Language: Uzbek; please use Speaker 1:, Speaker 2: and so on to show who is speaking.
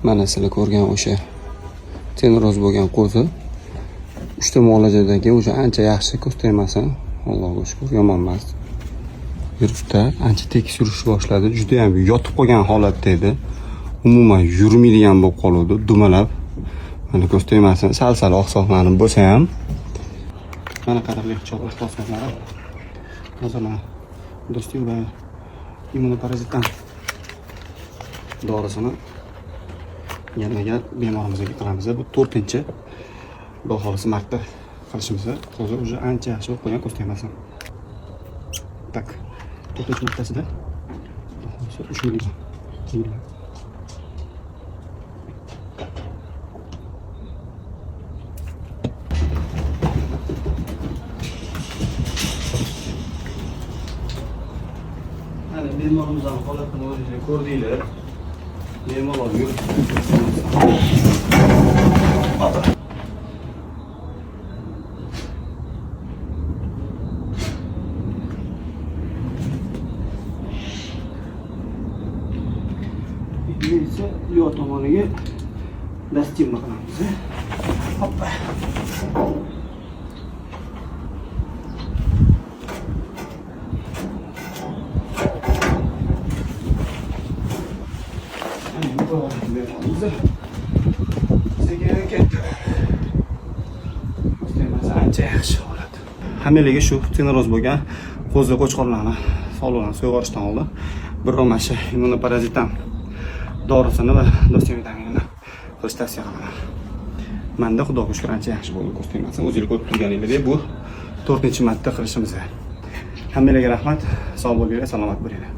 Speaker 1: Mana sizlar ko'rgan o'sha tseneroz bo'lgan qo'zi 3 ta muolajadan keyin o'sha ancha yaxshi, ko'z tegmasin. Allohga shukr, yomon emas. Yuribdi, ancha tekis yurishni boshladi. Juda ham yotib qolgan holatda edi. Umuman yurmaydigan bo'lib qoluvdi, dumalab. Mana ko'z tegmasin, sal-sal oqsoqlanib bo'lsa ham. Mana qadrli chorva ixlosmandlari. Hozir mana Dostim va immunoparazitdan dorisini yana bemorimizga qilamiz. Bu 4-chi, xudo xohlasa, marta qilishimiz. Hozir уже ancha yaxshi bo'lib qolgan, ko'z tegmasin. Так, 4-chi martasida xudo xohlasa 3 milligram. Milligram. Mana bemorimizni holatini o'zingizlar ko'rdinglar. Bemalol yurib. Endi esa yo'q tomoniga Dostimni qilamiz. Hoppa. Mana bemorimiz. Sekin ketdi. Ko'z tegmasa, ancha yaxshi holat. Hammalarga shu tseneroz bo'lgan qo'zi qo'chqorlarni sog'lig'ini so'yg'orishdan oldin biror mana shu immunoparazitdan dorisini va Dostim vitaminini qilish tavsiya qilaman. Manda Xudoga shukr, ancha yaxshi bo'ldi, ko'z tegmasin. O'zinglar ko'rib turganingizdek, bu 4-marta qilishimiz. Hammalarga rahmat. Sog' bo'linglar, salomat bo'linglar.